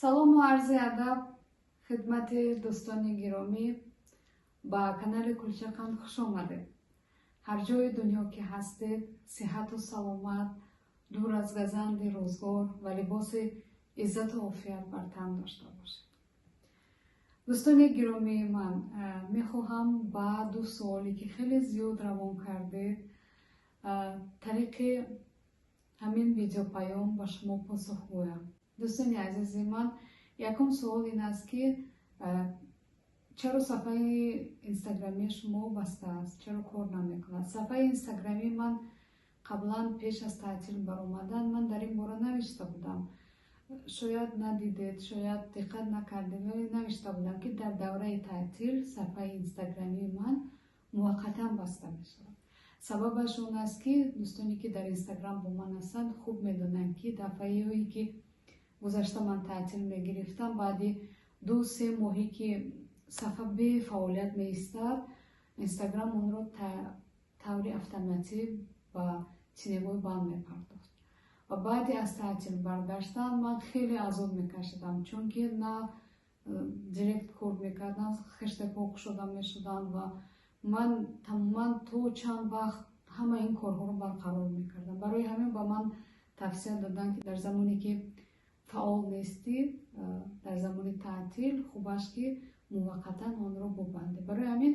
Салому арзи адаб хидмати дӯстони гиромӣ. Ба канали Кулчақанд хуш омадед. Ҳар ҷои дунё ки ҳастед, сиҳату саломат, дур аз газанди рӯзгор ва либоси иззату офият бар тан дошта бошед. Дӯстони гиромии ман, мехоҳам ба ду суоле, ки хеле зиёд равон кардед, тариқи ҳамин видеопаём ба шумо посух гӯям. Дӯстони азизи ман, якум суол ин аст, ки чаро сафҳаи инстаграмии шумо баста аст, чаро кор намекунад? Сафҳаи инстаграмии ман қаблан, пеш аз таътил баромадан, ман дар ин бора навишта будам. Шояд надидед, шояд диққат накардед, вале навишта будам, ки дар давраи таътил сафҳаи инстаграмии ман муваққатан баста мешавад. Сабабаш он аст, ки дӯстоне, ки дар Инстаграм бо ман ҳастанд, хуб медонанд, ки дафъаҳое, ки гузашта ман таътил мегирифтам, баъди 2-3 моҳе, ки сафҳа бефаъолият меистад, Инстаграм онро таври автоматӣ ба теневой бан мепардохт. Ва баъди аз таътил баргаштан ман хеле азоб мекашидам, чунки на директ кор мекардам, хештегҳо кушода мешуданд ва ман тамоман то чанд вақт ҳама ин корҳоро барқарор мекардам. Барои ҳамин ба ман тавсия доданд, ки дар замоне, ки фаъол нестӣ, дар замони таътил, хубаш, ки муваққатан онро бубандӣ. Барои ҳамин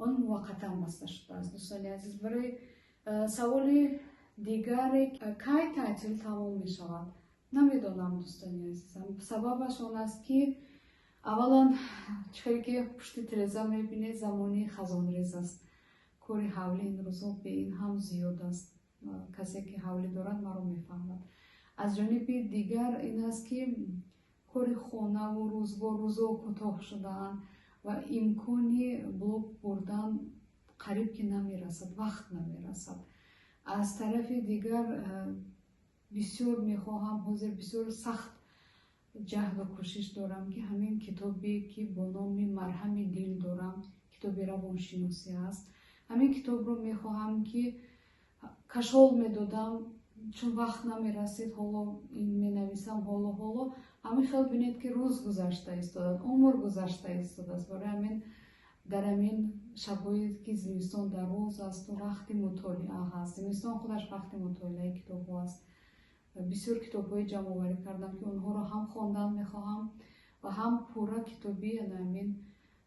он муваққатан баста шудааст, дӯстони азиз. Барои саволи дигаре, кай таътил тамом мешавад, намедонам, дӯстони азизам. Сабабаш он аст, ки аввалан, чӣ хеле ки пушти тиреза мебинед, замони хазонрез аст. Кори ҳавлӣ ин рӯзҳо бе ин ҳам зиёд аст. Касе, ки ҳавлӣ дорад, маро мефаҳмад. Аз ҷониби дигар ин аст, ки кори хонаву рӯзгор, рӯзо кӯтоҳ шудаанд ва имкони блог бурдан қариб ки намерасад, вақт намерасад. Аз тарафи дигар, бисёр мехоҳам, ҳозир бисёр сахт ҷаҳду кӯшиш дорам, ки ҳамин китобе, ки бо номи «Марҳами дил» дорам, китоби равоншиносӣ аст, ҳамин китобро мехоҳам, ки кашол медодам, чун вақт намерасид. Ҳоло ин менависам, ҳоло ҳоло ҳамин хел бинед, ки рӯз гузашта истодааст, умр гузашта истодааст. Барои ҳамин дар ҳамин шабҳое, ки зимистон дароз асту вақти мутолиа ҳаст, зимистон худаш вақти мутолиаи китобҳо аст, бисёр китобҳои ҷамъоварӣ кардам, ки онҳоро ҳам хондан мехоҳам ва ҳам пурра китоби ҳамин,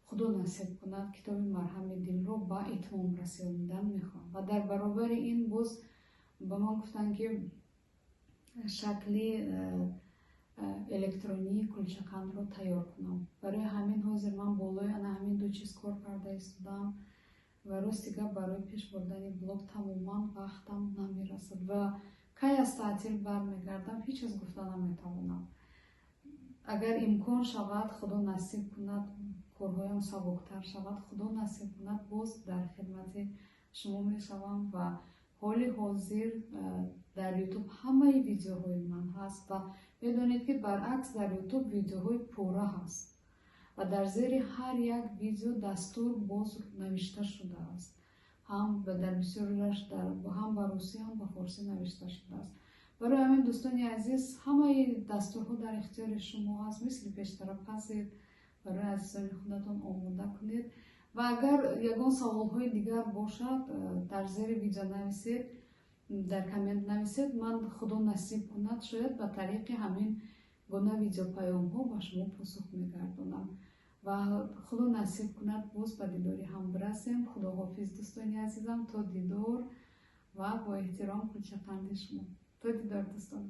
Худо насиб кунад, китоби «Марҳами дилро» ба итмом расонидан мехоҳам. Ва дар баробари ин боз ба ман гуфтанд, ки шакли электронии Кулчақандро тайёр кунам. Барои ҳамин ҳозир ман болои ана ҳамин ду чиз кор карда истодам ва рости гап, барои пеш бурдани блог тамоман вақтам намерасад. Ва кай аз таътил бармегардам, ҳеҷ чиз гуфта наметавонам. Агар имкон шавад, Худо насиб кунад, корҳоям сабуктар шавад, Худо насиб кунад, боз дар хидмати шумо мешавам. Ва ҳоли ҳозир дар Ютуб ҳамаи видеоҳои ман ҳаст ва медонед, ки баръакс, дар Ютуб видеоҳои пурра ҳаст ва дар зери ҳар як видео дастур боз навишта шудааст. Ҳам дар бисёраш ҳам ба русӣ, ҳам ба форсӣ навишта шудааст. Барои ҳамин, дӯстони азиз, ҳамаи дастурҳо дар ихтиёри шумо ҳаст. Мисли пештара пазед, барои азизони худатон омода кунед. Ва агар ягон саволҳои дигар бошад, дар зери видео нависед, дар коммент нависед. Ман, Худо насиб кунад, шояд ба тариқи ҳамин гуна видеопаёмҳо ба шумо посух мегардонам. Ва Худо насиб кунад, боз ба дидори ҳам бирасем. Худоҳофиз, дӯстони азизам, то дидор ва бо эҳтиром Кулчақанди шумо. То дидор, дӯстон.